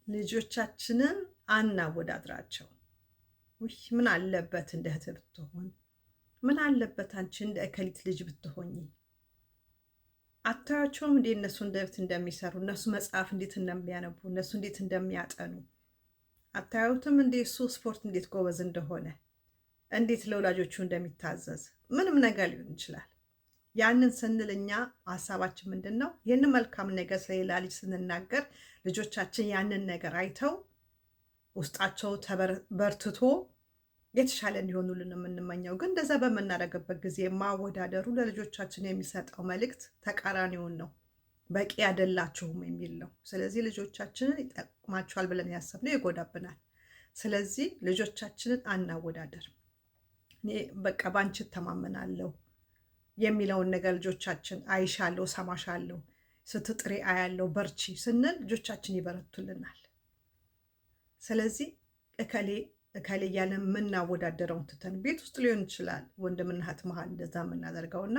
ልጆቻችንን አናወዳድራቸው። ውይ ምን አለበት እንደ እህት ብትሆን፣ ምን አለበት አንቺ እንደ እከሊት ልጅ ብትሆኝ። አታያቸውም እንዴ እነሱ እንዴት እንደሚሰሩ፣ እነሱ መጽሐፍ እንዴት እንደሚያነቡ፣ እነሱ እንዴት እንደሚያጠኑ አታዩትም እንዴ? እሱ ስፖርት እንዴት ጎበዝ እንደሆነ፣ እንዴት ለወላጆቹ እንደሚታዘዝ፣ ምንም ነገር ሊሆን ይችላል። ያንን ስንል እኛ ሀሳባችን ምንድን ነው? ይህንን መልካም ነገር ስለሌላ ልጅ ስንናገር ልጆቻችን ያንን ነገር አይተው ውስጣቸው በርትቶ የተሻለ እንዲሆኑልን የምንመኘው። ግን እንደዛ በምናደርግበት ጊዜ ማወዳደሩ ለልጆቻችን የሚሰጠው መልእክት ተቃራኒውን ነው። በቂ አይደላችሁም የሚል ነው። ስለዚህ ልጆቻችንን ይጠቅማቸዋል ብለን ያሰብነው ይጎዳብናል። ስለዚህ ልጆቻችንን አናወዳደር። እኔ በቃ ባንቺ እተማመናለሁ የሚለውን ነገር ልጆቻችን አይሻለሁ፣ ሰማሻለሁ፣ ስትጥሪ አያለው፣ በርቺ ስንል ልጆቻችን ይበረቱልናል። ስለዚህ እከሌ እከሌ እያለ የምናወዳደረውን ትተን ቤት ውስጥ ሊሆን ይችላል ወንድምና እህት መሀል እንደዛ የምናደርገው እና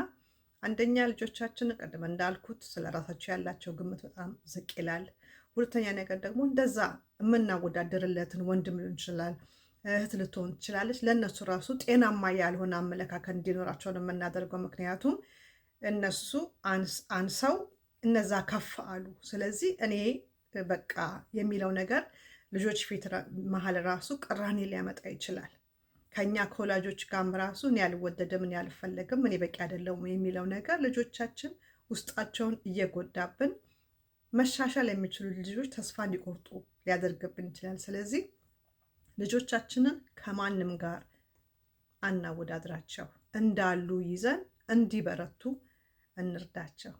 አንደኛ ልጆቻችን ቅድም እንዳልኩት ስለ ራሳቸው ያላቸው ግምት በጣም ዝቅ ይላል። ሁለተኛ ነገር ደግሞ እንደዛ የምናወዳደርለትን ወንድም ሊሆን ይችላል እህት ልትሆን ትችላለች። ለእነሱ ራሱ ጤናማ ያልሆነ አመለካከት እንዲኖራቸው ነው የምናደርገው። ምክንያቱም እነሱ አንሰው እነዛ ከፍ አሉ። ስለዚህ እኔ በቃ የሚለው ነገር ልጆች ፊት መሀል ራሱ ቅራኔ ሊያመጣ ይችላል። ከኛ ከወላጆች ጋርም ራሱ እኔ አልወደድም፣ እኔ አልፈለግም፣ እኔ በቂ አይደለሁም የሚለው ነገር ልጆቻችን ውስጣቸውን እየጎዳብን መሻሻል የሚችሉ ልጆች ተስፋ እንዲቆርጡ ሊያደርግብን ይችላል። ስለዚህ ልጆቻችንን ከማንም ጋር አናወዳድራቸው፣ እንዳሉ ይዘን እንዲበረቱ እንርዳቸው።